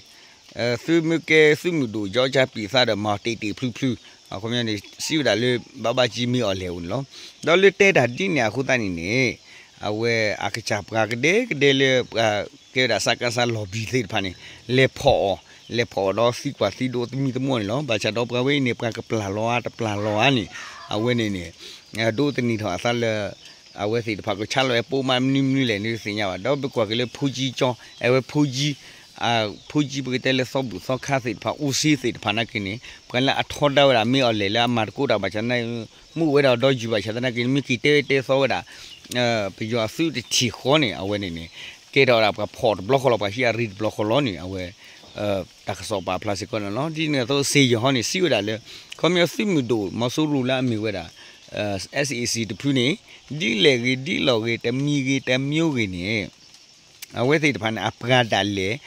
သုမ့ၢ်ကဲသုးမုၢ်ဒိၣ် ကၠီကၠါပံာ်သးဒီး မၤတ့ၢ်တ့ၢ်ဖျုဖျု အခီပညီန့ၣ် စံးဝဲဒၣ်လၢ ဘၣ်ဘၣ်ကၠံမ့ၢ်အီၤလဲၤအိၣ်န့ၣ်လီၤ. ဒီးလၢတဲတၢ်ဒ်န့ၣ်အဃိသတးန့ၣ်န့ၣ် အဝဲအကစၢ်ပှၤကဒဲကဒဲလၢပှၤကဲဝဲဒၣ်စကစလီၢ်ဘံၣ်သ့ၣ်တဖၣ်န့ၣ် လဲၤဖီၣ်အီၤ, လဲၤဖီၣ်အီၤဒီးသံကွၢ်သံဒိးသမံသမိးန့ၣ်လီၤ. ဘၣ်ဆၣ်ဒီးပှၤဝဲအံၤန့ၣ် ပှၤကပျၢ်လီၤဧါတပျၢ်လီၤဧါန့ၣ် အဝဲန့ၣ်န့ၣ် ဒိးသန့ၤထီၣ်အသးလၢ အဝဲသ့ၣ်တဖၣ်ကဆါလီၤဝဲပိာ်မးမနုၤမနုၤလဲၣ်န့ၣ်တသ့ၣ်ညါဘၣ်. ဒီးပကွၢ်က့ၤလၢဖိကၠံကၠီ အဝဲဖိကၠံ ဖိကၠံပကတဲလၢသီဘူၣ်သီခါသ့ၣ်တဖၣ် အိၣ်စ့သ့ၣ်တဖၣ်နာ်က့န့ၣ် ပှၤလၢအထီဒါဝဲဒၣ်မ့ၢ်အီၤလဲၣ်လၢအမၤသကိးတၢ်ဘၣ်ဆၣ်န့ၣ် မ့ၢ်အိၣ်ဝဲဒၣ်ဒီးယုၢ်ဘၣ်ဆၣ်သနာ်က့န့ၣ် မ့ၢ်က့ၤတဲဝဲတဲသီဝဲဒၣ် ပယီၤအသုးတထံၣ်ဃီန့ၣ် အဝဲန့ၣ်န့ၣ် ကဲထီၣ်ဝဲဒၣ်ပှၤဖီၣ်တဘျီဃီလီၤ ပှၤဟံးအရံတဘျီဃီလီၤန့ၣ် အဝဲ တၢ်ကစီၣ်ပာ်ဖျါစ့ၢ်ကီးန့ၣ်လီၤ. ဒ်န့ၣ်အသိးစ့ၢ်ကီးဟီန့ၣ် စံးဝဲဒၣ်လၢ ခီပညီသုးမုၢ်ဒိၣ် မီၤစိရိၤလၢအမ့ၢ်ဝဲဒၣ် SAC တဖုန့ၣ် ဒ်လဲၣ်ဂ့ၤဒ်လဲၣ်ဂ့ၤ တမံၤဂ့ၤတမံၤဂ့ၤန့ၣ် အဝဲသ့ၣ်တဖၣ်န့ၣ် အပှၤဒၣ်လဲာ်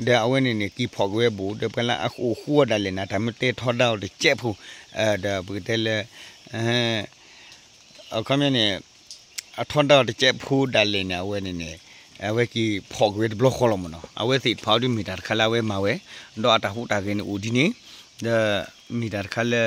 ဒီးအဝဲန့ၣ်န့ၣ် က့ၤဖီၣ်က့ၤဝဲဘူး ဒီးပှၤလၢအအိၣ်ဃူအီၤဒၣ်လဲာ်န့ၣ် တၢ်မ့ၢ်တဲထီဒါအီၤတစဲးဖိ ဒီးပကတဲလၢ အခီပညီန့ၣ် အထီဒါအီၤတစဲးဖိဒၣ်လဲာ်န့ၣ် အဝဲန့ၣ်န့ၣ် အဝဲက့ၤဖီၣ်က့ၤဝဲတဘျီဃီလီၤမ့ၢ်နီၤ. အဝဲသ့ၣ်တဖၣ်အံၤဒ်မ့ၢ်တၢ်တခါလၢအဝဲမၤဝဲ ဒီးအတၢ်ဟူးတၢ်ဂဲၤန့ၣ်အိၣ်ဒ်န့ၣ် ဒီးမ့ၢ်တၢ်တခါလၢ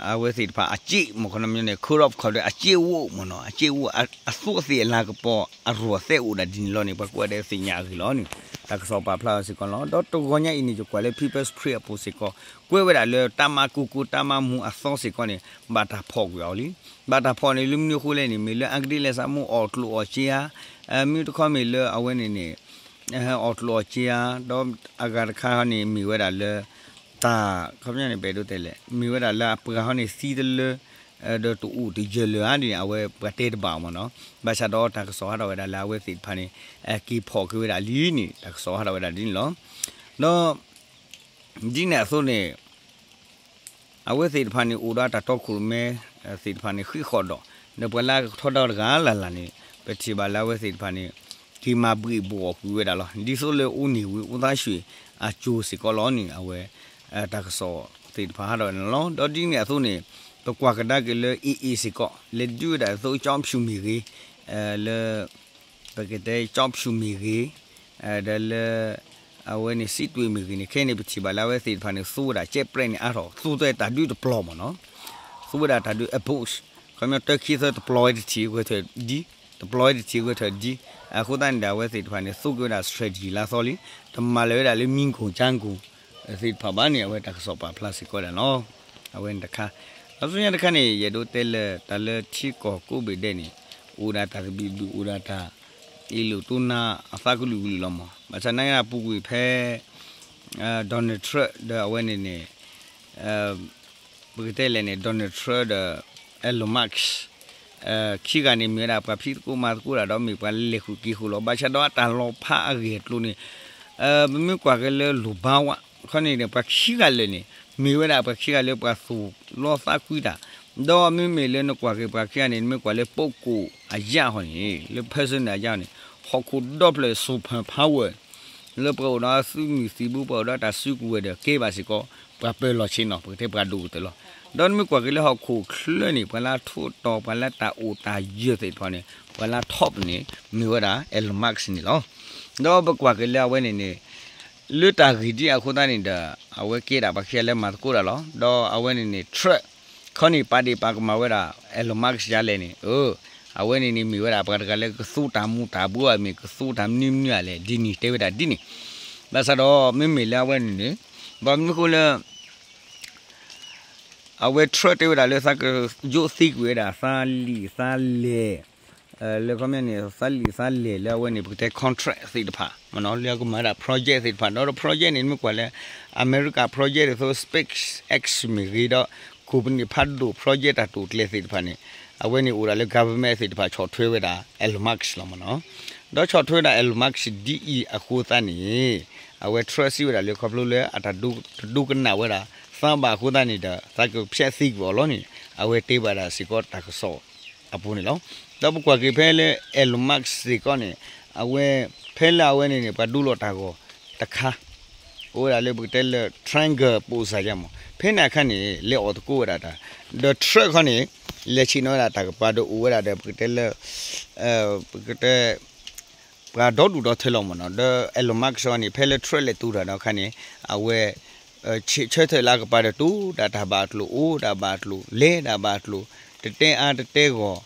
အဝဲသ့ၣ်တဖၣ်အစ့မ့ၢ်ခီပညီန့ၣ် ခီရီၣ်ခီဒီးအစ့အိၣ်မ့ၢ်နီၤ အစ့အိၣ် အသူးအသ့ၣ်အလၤကပီၤအရိၣ်အသဲအိၣ်ဒၣ်ဒ်န့ၣ်လီၤန့ၣ် ပှၤကိးဂၤဒဲးသ့ၣ်ညါအဂ့ၢ်လီၤန့ၣ် တၢ်ကစီၣ်ပာ်ဖျါစ့ၢ်ကီးလီၤ. ဒီးတဂီၤညါအံၤန့ၣ် ယကွၢ်လၢ People's Spring အပူၤစ့ၢ်ကီး ကွဲးဝဲဒၣ်လၢတၢ်မၤကူၣ်ကူၣ်တၢ်မၤမူအသီစ့ၢ်ကီးန့ၣ် ဘၣ်တၢ်ဖီၣ်ကွံာ်အီၤလံ. ဘၣ်တၢ်ဖီၣ်န့ၣ်လၢမနုၤအဃိလဲၣ်န့ၣ် မ့ၢ်လၢအကဒ်လဲၣ်စးမူအီၣ်ကျိၣ်အီၣ်စ့ဧါ, မ့ၢ်တခီမ့ၢ်လၢအဝဲန့ၣ်န့ၣ် အီၣ်ကျိၣ်အီၣ်စ့ဧါ, ဒီးအဂၤတခါန့ၣ်မ့ၢ်ဝဲဒၣ်လၢ တၢ် ခီပညီန့ၣ် ပအဲၣ်ဒိးတဲလဲၣ် မ့ၢ်ဝဲဒၣ်လၢအပှၤဟီန့ၣ်သံတလၢ ဒီးတအိၣ်တယၢၤလၢၤဧါန့ၣ် အဝဲပှၤတဲတဘၣ်အီၤမ့ၢ်နီၤ. ဘၣ်ဆၣ်ဒီးတၢ်ကစီၣ်ဟးထီၣ်ဝဲဒၣ်လၢအဝဲသ့ၣ်တဖၣ်န့ၣ် က့ၤဖီၣ်က့ၤဝဲဒၣ်လံန့ၣ် တၢ်ကစီၣ်ဟးထီၣ်ဝဲဒၣ်ဒ်န့ၣ်လီၤ. ဒီး ဒ်န့ၣ်အသိးန့ၣ် အဝဲသ့ၣ်တဖၣ်န့ၣ် အိၣ်ဒီးတၢ်တီခိၣ်ရိၣ်မဲ သ့ၣ်တဖၣ်န့ၣ် ဃံးဃီၣ်ဒီး ဒီးပှၤလၢအကထီဒါတဂၤလၢ်လၢ်န့ၣ် ပထံၣ်ဘၣ်လၢအဝဲသ့ၣ်တဖၣ်န့ၣ် က့ၤမၤဘှံးဘှီၣ်ကွံာ်ဝဲဒၣ်လီၤ. ဒ်သိးလၢအိၣ်န့ၢ်ဝံၤအိၣ်သးဆူၣ်အစိၤစ့ၢ်ကီးလီၤန့ၣ် အဝဲ တၢ်ကစီၣ်သ့ၣ်တဖၣ်ဟးထီၣ်ဝဲဒၣ်န့ၣ်လီၤ. ဒီးဒ်န့ၣ်အသိးန့ၣ် ပကွၢ်ကဒါက့ၤလၢ AA စ့ၢ်ကီး လဲၤဒုးဝဲဒၣ်အသိး ကၠီဖၠူၣ်မ့ၢ်ဂ့ၤ လၢ ပကတဲကၠီဖၠူၣ်မ့ၢ်ဂ့ၤ ဒီးလၢ အဝဲန့ၣ် စံးတွ့ၣ်မ့ၢ်ဂ့ၤန့ၣ် ခဲအံၤန့ၣ် ပထံၣ်ဘၣ်လၢအဝဲသ့ၣ်တဖၣ်န့ၣ် သူဝဲဒၣ်ကဲးပြဲးန့ၣ်အါထီၣ် သူဝဲဒၣ်တၢ်ဒုးတပျီၤမ့ၢ်နီၤ, သူဝဲဒၣ်တၢ်ဒုး approach ခီပညီတၢ်ခံသၢတပျီၤဝဲတထံၣ်ဂဲၤထၢၣ်ဒ်, တပျီၤဝဲတထံၣ်ဂဲၤထၢၣ်ဒ်, အဃိသတးန့ၣ်ဒီး အဝဲသ့ၣ်တဖၣ်န့ၣ် သူက့ၤဝဲဒၣ် strategy လၢအသီလံ, တမၤလၢၤဝဲဒၣ်လၢမံကိၢ်ကၠါကိၢ် သ့ၣ်တဖၣ်ဘၣ်န့ၣ် အဝဲတၢ်ကစီၣ်ပာ်ဖျါစ့ၢ်ကီးဒၣ်လီၤ. အဝဲန့ၣ်တခါ, ဒီးဆူညါတခါန့ၣ် ယအဲၣ်ဒိးတဲလၢ တၢ်လၢထံကီၢ်ကိးဘ့ၣ်ဒဲးန့ၣ် အိၣ်ဒၣ်တၢ်သဘံၣ်ဘုၣ် အိၣ်ဒၣ်တၢ် အ့ၣ်လိာ်တိၢ်နါအသးကလုာ်ကလုာ်လီၤမး, ဘၣ်ဆၣ်နာ်က့ပူၤကွံာ်ဖဲ Donald Trump ဒီးအဝဲန့ၣ်န့ၣ် ပကတဲလဲၣ်န့ၣ် Donald Trump ဒီး Elon Musk ခံဂၤန့ၣ် မ့ၢ်ဝဲဒၣ်ပှၤဖံးသကိးမၤသကိးတၢ်ဒီး မ့ၢ်ပှၤလဲၤဃုာ်က့ၤဃုာ်လီၤ. ဘၣ်ဆၣ်ဒီးအတၢ်လီၤဖးအဂ့ၢ်အကျိၤန့ၣ် ပမ့ၢ်ကွၢ်က့ၤလၢလိၣ်ဘါဝဲ ခီန့ၣ်န့ၣ် ပှၤခံဂၤလၢာ်န့ၣ် မ့ၢ်ဝဲဒၣ်ပှၤခံဂၤလၢပှၤသူၣ်လီသးကွံတၢ်, ဒီးမ့မ့ၢ်လၢနကွၢ်က့ၤပှၤခံဂၤန့ၣ် နမ့ၢ်ကွၢ်လၢ ပုဂ္ဂိုလ် အရၢၢ်ဟီန့ၣ် လၢ person န့ၣ်အရၢၢ်န့ၣ် ဟီၣ်ခိၣ်ဒီဖျၢၣ် super power လၢပှၤအိၣ်ဒီးသုးမုၢ်သံၣ်ဘိ ပှၤအိၣ်ဒီးတၢ်စုကဝဲၤဒီးကဲဘၣ်စ့ၢ်ကီး ပှၤပၢၤလီၢ်ဆ့ၣ်နီၤ ပကတဲပှၤဒိၣ်ကတၢၢ်လီၤ. ဒီးနမ့ၢ်ကွၢ်က့ၤလၢဟီၣ်ခိၣ်ချၢန့ၣ် ပှၤလၢထိးတီၤ ပှၤလၢတၢ်အိၣ်တၢ်ယၢၤသ့ၣ်တဖၣ်န့ၣ် ပှၤလၢ top န့ၣ် မ့ၢ်ဝဲဒၣ် Elon Musk န့ၣ်လီၤ. ဒီးပကွၢ်က့ၤလၢအဝဲန့ၣ်န့ၣ် လၢတၢ်ဂ့ၢ်ဒ်အဃိသတးန့ၣ်ဒီး အဝဲကဲဒၣ်ပှၤခံဂၤလၢမၤသကိးတၢ်လီၤ. ဒီးအဝဲန့ၣ်န့ၣ် Trump ခီန့ၣ် ပာ်ဒ့ၣ်ပာ်ကမၣ်ဝဲဒၣ် Elon Musk ယါလဲၣ်န့ၣ် အဝဲန့ၣ်န့ၣ် မ့ၢ်ဝဲဒၣ်ပှၤတဂၤလၢကသူတၢ်မူၤတၢ်ဘှီးဧါ မ့ၢ်ကသူတၢ်မနုၤမနုၤဧါလဲၣ် ဒ်န့ၣ်တဲဝဲဒၣ်ဒ်န့ၣ်. ဘၣ်ဆၣ်ဒီးမ့မ့ၢ်လၢအဝဲန့ၣ်န့ၣ် ဘၣ်မနုၤဃိလၢ အဝဲ Trump တဲဝဲဒၣ်လၢသးကယိးသံကွံာ်ဝဲဒၣ်သးလံာ်သးလဲၢ် လၢခီပညီန့ၣ် သးလံာ်သးလဲၢ်လၢအဝဲန့ၣ် ပကတဲ contract သ့ၣ်တဖၣ်မ့ၢ်နီၤ လၢအကမၤဒၣ် project သ့ၣ်တဖၣ် ဒီး project န့ၣ် မ့ၢ်ကွၢ်လၢ အမဲရကၤ project ဒ်သိး SpaceX မ့ၢ်ဂ့ၤဒီး ကိးပနံၣ်ဖးဒိၣ် project တၢ်တိာ်ကျဲၤသ့ၣ်တဖၣ်န့ၣ် အဝဲန့ၣ်အိၣ်ဒၣ်လၢ government သ့ၣ်တဖၣ်ဆီၣ်ထွဲဝဲဒၣ် Elon Musk လီၤမ့ၢ်နီၤ. ဒီးဆီၣ်ထွဲဝဲဒၣ် Elon Musk ဒ်အံၤအဃိသတးန့ၣ် အဝဲ Trump စံးဝဲဒၣ်လၢခီဖျိလၢအတၢ်ဒိကနၣ်ဝဲဒၣ် သးဘၣ်အဃိသတးန့ၣ်ဒီး သးကဖျဲးသံကွံာ်အီၤလီၤန့ၣ် အဝဲတဲဘၣ်ဒၣ်စ့ၢ်ကီးတၢ်ကစီၣ်အပူၤန့ၣ်လီၤ. ဒီးပကွၢ်က့ၤဖဲလၢ Elon Musk စ့ၢ်ကီးန့ၣ် အဝဲ ဖဲလၢအဝဲန့ၣ်န့ၣ် ပှၤဒိလီၤတၢ်ဂီၤတခါ အိၣ်ဝဲဒၣ်လၢပကတဲလၢ Trumpgate ပိၣ်စၢ်ယါမး ဖဲန့ၣ်အခါန့ၣ် လဲၤအီၣ်သကိးဝဲဒၣ်တၢ် ဒီး Trump ခီန့ၣ် လဲၤဆ့ၣ်နီၤဝဲဒၣ်တၢ်ကပၤဒီးအိၣ်ဝဲဒၣ်ဒီးပကတဲလၢ ပကတဲ ပှၤဒီဒူၣ်ဒီထၢလီၤမ့ၢ်နီၤ ဒီး Elon Musk ခီန့ၣ် ဖဲလၢ Trump လဲၤတုၤတၢ်ဒီးအခါန့ၣ် အဝဲ ဆၢထၢၣ်လၢအကပၤဒီးတိၢ်ဒၣ်တၢ်ဘၣ်အကျိၤ အိၣ်ဒၣ်ဘၣ်အကျိၤ လဲၤဒၣ်ဘၣ်အကျိၤ တတဲအါတတဲဂီၢ်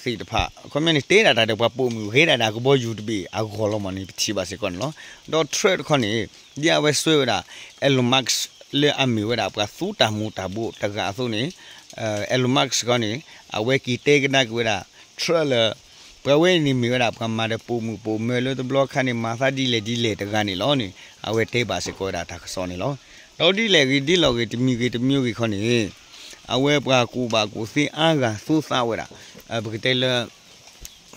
သ့ၣ်တဖၣ် အခီပညီန့ၣ် တဲဒၣ်တၢ်ဒီးပှၤပိာ်မုၣ်ဂ့ၤဒၣ်ဒီးကဘီယူၤတဘ့ၣ်အဂီၢ်လီၤမ့ၢ်န့ၣ် ပထံၣ်ဘၣ်စ့ၢ်ကီးန့ၣ်လီၤ. ဒီး Trump တခီန့ၣ် ဒ်အဝဲစွဲဝဲဒၣ် Elon Musk လၢအမ့ၢ်ဝဲဒၣ်ပှၤသူတၢ်မူၤတၢ်ဘှီးတဂၤအသိးန့ၣ် Elon Musk တခီန့ၣ် အဝဲက့ၤတဲကဒါက့ၤဝဲဒၣ် Trump လၢ ပှၤဝဲန့ၣ်မ့ၢ်ဝဲဒၣ်ပှၤမၤဒီးပိာ်မုၣ်ပိာ်မၢၤလၢတဘျီခါန့ၣ် မၤသးဒ်လဲၣ်ဒ်လဲၣ်တဂၤန့ၣ်လီၤန့ၣ် အဝဲတဲဘၣ်စ့ၢ်ကီးဝဲဒၣ်တၢ်ကစီၣ်န့ၣ်လီၤ. ဒီးဒ်လဲၣ်ဂ့ၤဒ်လဲၣ်ဂ့ၤ တမံၤဂ့ၤတမံၤဂ့ၤခီန့ၣ် အဝဲပှၤကူၣ်ဘၣ်ကူၣ်သ့အါဂၤသူသးဝဲဒၣ် ပကတဲလၢ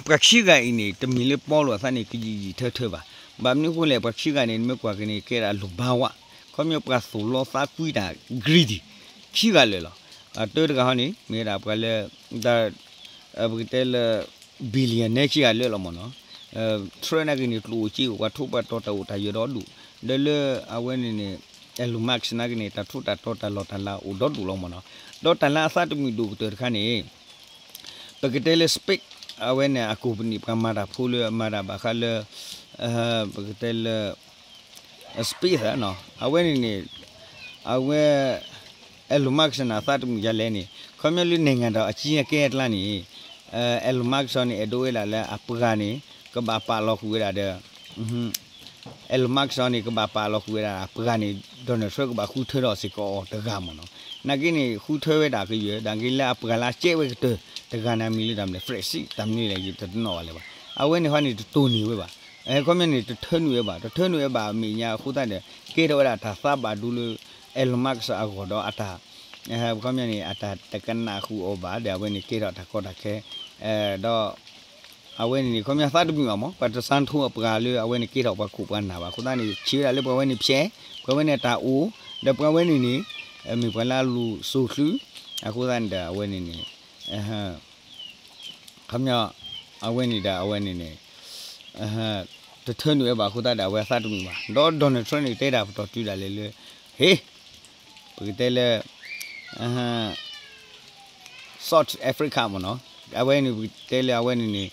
ပှၤခံဂၤအံၤန့ၣ် တမ့ၢ်လၢပီလိာ်အသးန့ၣ် ကယံာ်ယံာ်ထၢထၢဘၣ်. ဘၣ်မနုၤအဃိလဲၣ် ပှၤခံဂၤန့ၣ် နမ့ၢ်ကွၢ်က့ၤန့ၣ် ကဲဒၣ်လိၣ်ဘါဝး ခီပညီပှၤသိၣ်လီသးကွံတၢ် greedy ခံဂၤလၢာ်လီၤ. တၢတဂၤဟီန့ၣ် မ့ၢ်ဝဲဒၣ်ပှၤလၢ ပကတဲလၢ billionaire ခံဂၤလၢာ်လီၤမ့ၢ်နီၤ. Trump နာ်က့န့ၣ် ကျိၣ်အိၣ်စ့အိၣ် ပှၤထိၣ်ပှၤတီၤတၢ်အိၣ်တၢ်ယၢၤဒီဒူၣ် ဒီးလၢအဝဲန့ၣ်န့ၣ် Elon Musk နာ်က့န့ၣ် တၢ်ထိၣ်တၢ်တီၤတၢ်လီၢ်တၢ်လၤအိၣ်ဒီဒူၣ်လီၤမ့ၢ်နီၤ. ဒီးတၢ်လၢအသးတမုာ်ဒိၣ်ကတၢၢ်တခါန့ၣ် ပကတဲလၢ SpaceX အဝဲန့ၣ်အကိးပနံၣ်ပှၤမၤတၢ်ဖိလၢအမၤတၢ်ဘၣ်ဃးလၢ ပကတဲလၢ SpaceX အဝဲန့ၣ်န့ၣ် အဝဲ Elon Musk န့ၣ် အသးတမုာ်ဒ်လဲၣ်န့ၣ် ခီပညီလၢ နိုင်ငံတော်အကြီးအကဲ အကျါန့ၣ် Elon Musk န့ၣ် အဲၣ်ဒိးဝဲဒၣ်လၢအပှၤန့ၣ် ကဘၣ်ပာ်လီၤဃုာ်ဝဲဒၣ်ဒီး Elon Musk န့ၣ် ကဘၣ်ပာ်လီၤဃုာ်ဝဲဒၣ်အပှၤန့ၣ် Donald Trump ကဘၣ်ဃုထၢထီၣ်စ့ၢ်ကီးအီၤတဂၤမ့ၢ်နီၤ. နာ်က့န့ၣ် ဃုထၢဝဲဒၣ်ကယၢၢ် နာ်က့လၢအပှၤလၢအကဲဝဲကတၢၢ်တဂၤန့ၣ် မံၤလၢတၢ်မနုၤလဲၣ် Fred စံး တၢ်မနုၤလဲၣ် ယတနီၣ်ဘၣ်လၢၤဘၣ်. အဝဲန့ၣ်ဟီန့ၣ် တတိၢ်န့ၢ်ဝဲဘၣ်. ခီပညီန့ၣ် တထၢနုာ်ဝဲဘၣ် တထၢနုာ်ဝဲဘၣ်အမဲာ်ညါအဃိသတးဒီး ကဲထီၣ်ဝဲဒၣ်တၢ်သးဘၣ်ဒိလၢ Elon Musk အဂီၢ်ဒီးအတၢ် ခီပညီန့ၣ် အတၢ်တကနၣ်ဃုာ်အီၤဘၣ်ဒီး အဝဲန့ၣ်ကဲထီၣ်တၢ်ကီတၢ်ခဲ ဒီး အဝဲန့ၣ်န့ၣ် ခီပညီသးတမုာ်ဘၣ်မး ပှၤတစါထိအပှၤလၢအဝဲန့ၣ်ကဲထီၣ်ပှၤခိၣ်ပှၤနၢ်ဘၣ် အဃိသတးန့ၣ် ဆံးဝဲဒၣ်လၢပှၤဝဲန့ၣ်ဖျဲး ပှၤဝဲန့ၣ်အတၢ်အိၣ် ဒီးပှၤဝဲန့ၣ်န့ၣ် မ့ၢ်ပှၤလၢအလူၤစိာ်ချုး အဃိသတးန့ၣ်ဒီး အဝဲန့ၣ်န့ၣ် ခီပညီ အဝဲန့ၣ်ဒီး အဝဲန့ၣ်န့ၣ် တထၢနုာ်ဝဲဘၣ်အဃိသတးဒီး အဝဲအသးတမုာ်ဘၣ်. ဒီး Donald Trump န့ၣ် တဲဒၣ်ပတီၢ်တုၤဒၣ်လဲာ်လၢ ဟ့ၣ် ပကတဲလၢ South Africa မ့ၢ်နီၤ အဝဲန့ၣ် ပကတဲလၢအဝဲန့ၣ်န့ၣ်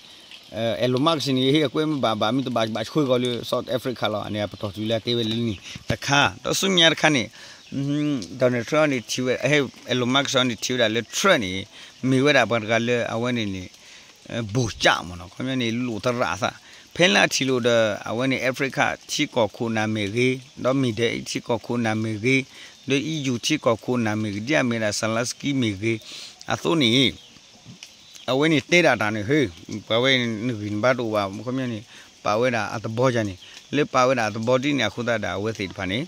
Elon Musk န့ၣ် ဟ့ၣ်အကွဲမ့ၢ်ဘၣ်ဘၣ်မ့ၢ်တဘၣ်ဘၣ်ဆှၢကီးလၢ South Africa လီၤ. အန့ၣ် ပတီၢ်တုၤလၢအတဲဝဲလၢန့ၣ်တခါ ဒီးဆူမဲာ်ညါတခါန့ၣ် Donald Trump န့ၣ် ထံၣ်ဝဲ Elon Musk န့ၣ် ထံၣ်ဝဲဒၣ်လၢ Trump န့ၣ် မ့ၢ်ဝဲဒၣ်ပှၤတဂၤလၢအဝဲန့ၣ်န့ၣ် ဘိၣ်ကၠၣ်မ့ၢ်နီၤ ခီပညီန့ၣ် လိၣ်သရၣ်သး ဖဲလၢအထံၣ်လိာ်ဒီး အဝဲန့ၣ် Africa ထံကီၢ်ခိၣ်နၢ်မ့ၢ်ဂ့ၤ ဒီး Middle East ထံကီၢ်ခိၣ်နၢ်မ့ၢ်ဂ့ၤ ဒီး E U ထံကီၢ်ခိၣ်နၢ်မ့ၢ်ဂ့ၤ ဒ်အမ့ၢ်ဒၣ် Zelensky မ့ၢ်ဂ့ၤ အသိးန့ၣ် အဝဲန့ၣ်တဲဒၣ်တၢ်န့ၣ် ဟ့ၣ် ပှၤဝဲနဂံၢ်နဘါတအိၣ်ဘၣ် ခီပညီန့ၣ် ပာ်ဝဲဒၣ်အသဘီယါန့ၣ် လၢပာ်ဝဲဒၣ်အသဘီဒ်န့ၣ်အဃိသတးဒီး အဝဲသ့ၣ်တဖၣ်န့ၣ်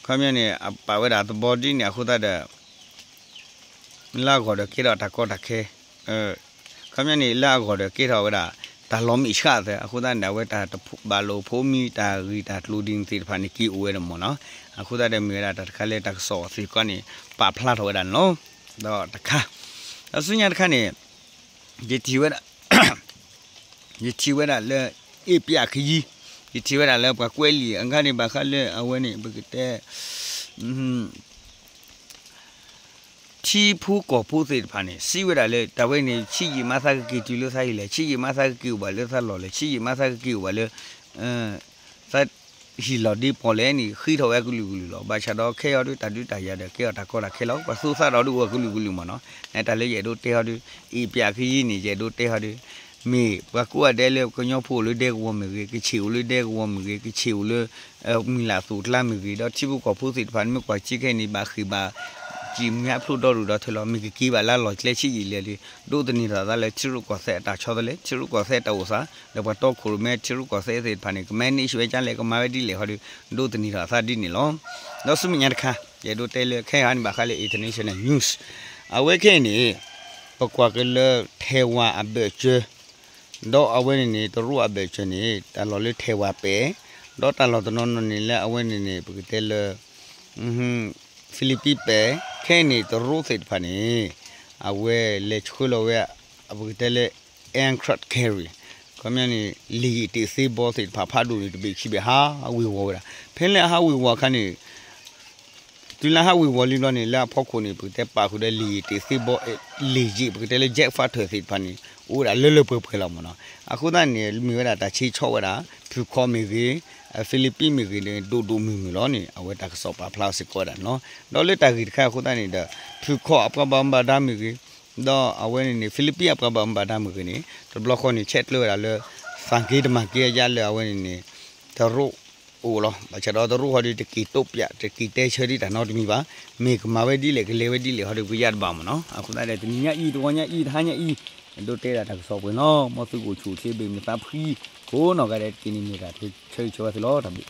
ခီပညီန့ၣ် ပာ်ဝဲဒၣ်အသဘီဒ်န့ၣ်အဃိသတးဒီး လၢအဂီၢ်ဒီးကဲထီၣ်တၢ်ကီတၢ်ခဲ ခီပညီန့ၣ် လၢအဂီၢ်ဒီးကဲထီၣ်ဝဲဒၣ် တၢ်လီၤမံၣ်ဆှးသၢ အဃိသတးန့ၣ် အဝဲတၢ်ဘၣ်လိာ်ဖိးမံ တၢ်ဂ့ၢ်တၢ်ကျိၤဒ်န့ၣ်သ့ၣ်တဖၣ်န့ၣ် က့ၤအိၣ်ဝဲဒၣ်မ့ၢ်နီၤ အဃိသတးဒီးမ့ၢ်ဝဲဒၣ်တၢ်တခါလၢတၢ်ကစီၣ်သ့ၣ်တဖၣ်န့ၣ် ပာ်ဖျါထီၣ်ဝဲဒၣ်န့ၣ်လီၤ. ဒီးတခါ ဒီးဆူညါတခါန့ၣ် ယထံၣ်ဝဲဒၣ် ယထံၣ်ဝဲဒၣ်လၢ အ့ပျးခယံ ယထံၣ်ဝဲဒၣ်လၢပှၤကွဲးလံာ်အခါန့ၣ် ဘၣ်ဃးလၢအဝဲန့ၣ် ပကတဲ ထံဖိကီၢ်ဖိသ့ၣ်တဖၣ်န့ၣ် စံးဝဲဒၣ်လၢတၢ်ဝဲန့ၣ် ဆံးယံာ်မးသးကက့ၤတုၤလၢသးဟံၣ်လဲၣ် ဆံးယံာ်မးသးကက့ၤအိၣ်ဘၣ်လၢသးလီၢ်လဲၣ် ဆံးယံာ်မးသးကက့ၤအိၣ်ဘၣ်လၢ သးဟံၣ်လီၢ်ဒ့ပီၣ်လဲၣ်န့ၣ် ဃ့ထီၣ်ဝဲအကလုာ်ကလုာ်လီၤ. ဘၣ်ဆၣ်ဒီးခဲအံၤဒုးတၢ်ဒုးတၢ်ယၤဒီးကဲထီၣ်တၢ်ကီတၢ်ခဲလီၤ. ပှၤသူသးဒီးဒုးအိၣ်အကလုာ်ကလုာ်မ့ၢ်နီၤ. နတၢ်လၢယအဲၣ်ဒိးတဲဟီဒုး အ့ပျးခယံန့ၣ် ယအဲၣ်ဒိးတဲဟီဒုး မ့ၢ်ပှၤကိးဂၤဒဲးလၢကညီဖိအိၣ်လၢဒဲကဝီၤမ့ၢ်ဂ့ၤ ကခ့ၣ်အိၣ်လၢဒဲကဝီၤမ့ၢ်ဂ့ၤ ကခ့ၣ်အိၣ်လၢ မုၢ်လၢ်သူၣ်ကျါမ့ၢ်ဂ့ၤ ဒီးထံဖိကီၢ်ဖိသ့ၣ်တဖၣ် နမ့ၢ်ကွၢ်ဆံခဲအံၤန့ၣ် ဘၣ်ဃ့ၢ်ဘၣ် ကံၣ်မုၢ်ဟါဖျိဒီဒူၣ်ဒီထၢလီၤ မ့ၢ်ကက့ၤဘၣ်လၢလီၢ်ကျဲဆံးယံာ်လဲၣ်ဒီး ဒိးသန့ၤထီၣ်သးလၢထံရူၢ်ကီၢ်သဲးအတၢ်ဆီတလဲ ထံရူၢ်ကီၢ်သဲးတၢ်အိၣ်သး ဒီးပှၤတီခိၣ်ရိၣ်မဲထံရူၢ်ကီၢ်သဲးသ့ၣ်တဖၣ်န့ၣ် က manage ဝဲဒ်လဲၣ် ကမၤဝဲဒ်လဲၣ်ဃီဒီး ဒိးသန့ၤထီၣ်သးဒ်န့ၣ်လီၤ. ဒီးဆူမဲာ်ညါတခါ ယအဲၣ်ဒိးတဲလၢခဲအံၤန့ၣ် ဘၣ်ဃးလၢ international news အဝဲခဲအံၤန့ၣ် ပကွၢ်က့ၤလၢ Taiwan အဘၢၣ်စၢၤ ဒီးအဝဲန့ၣ်န့ၣ် တရူးအဘၢၣ်စၢၤန့ၣ် တၢ်လီၢ်လၢ Taiwan ပဲၣ်, ဒီးတၢ်လီၢ်တနီၤနီၤန့ၣ်လၢအဝဲန့ၣ်န့ၣ် ပကတဲလၢ Philippines ပဲၣ်, ခဲအံၤန့ၣ် တရူးသ့ၣ်တဖၣ်န့ၣ် အဝဲလဲၤဆှၢလီၤဝဲ ပကတဲလၢ aircraft carrier ခီပညီန့ၣ် လေယာဉ်တင်သင်္ဘောသ့ၣ်တဖၣ်ဖးဒိၣ်န့ၣ် တဘ့ၣ်ခံဘ့ၣ်ဟးဝ့ၤဝီၤဝဲဒၣ် ဖဲလၢအဟးဝ့ၤဝီၤအခါန့ၣ် တုၤလၢဟးဝ့ၤဝီၤလံဘျီန့ၣ် လၢအဖီခိၣ်န့ၣ် ပကတဲပာ်ဃုာ်ဒီး လေယာဉ်တင်သင်္ဘော လေယာဉ် ပကတဲလၢ jet fighter သ့ၣ်တဖၣ်န့ၣ် အိၣ်ဝဲဒၣ်လၢလၢပှဲၤပှဲၤလီၤမ့ၢ်နီၤ. အဃိသတးန့ၣ် မ့ၢ်ဝဲဒၣ်တၢ်ဆ့ဆီဝဲဒၣ် ဖုခီမ့ၢ်ဂ့ၤ Philippines မ့ၢ်ဂ့ၤန့ၣ် ဒိၣ်ဒိၣ်မုၢ်မုၢ်လီၤန့ၣ် အဝဲတၢ်ကစီၣ်ပာ်ဖျါစ့ၢ်ကီးဝဲဒၣ်န့ၣ်လီၤ. ဒီးလၢတၢ်ဂ့ၢ်တခါအဃိသတးန့ၣ်ဒီး ဖုခီအပှၤဘၣ်မူဘၣ်ဒါမ့ၢ်ဂ့ၤ ဒီးအဝဲန့ၣ်န့ၣ် Philippines အပှၤဘၣ်မူဘၣ်ဒါမ့ၢ်ဂ့ၤန့ၣ် တဘျီဃီန့ၣ် ဆဲးကျၢဝဲဒၣ်လၢ သးက့တမၤက့အယါလၢအဝဲန့ၣ်န့ၣ် တရူးအိၣ်လီၤ. ဘၣ်ဆၣ်ဒီးတရူးဃီဒီး တက့ၤတိပျး တက့ၤတဲဆၢဒံးတၢ်နီတမံၤဘၣ်. မ့ၢ်ကမၤဝဲဒ်လဲၣ် ကလဲၤဝဲဒ်လဲၣ်ဃီဒီး ပယါတဘၣ်မ့ၢ်နီၤ. အဃိသတးဒီး တနံၤညါအံၤ တဂီၤညါအံၤ တဟါညါအံၤ ဒိးတဲဒၣ်တၢ်ကစီၣ်ပှဲၤလီၤ. မ်သုကအိၣ်ဆူၣ်အိၣ်ချ့ ဘၣ်မုာ်သးဖှံ ကိးနီၢ်ဂၤဒဲးတက့ၢ်န့ၣ် မ့ၢ်တၢ်ဆၢဂ့ၤဆၢဝါသုလီၤ. တၢ်ဘျုး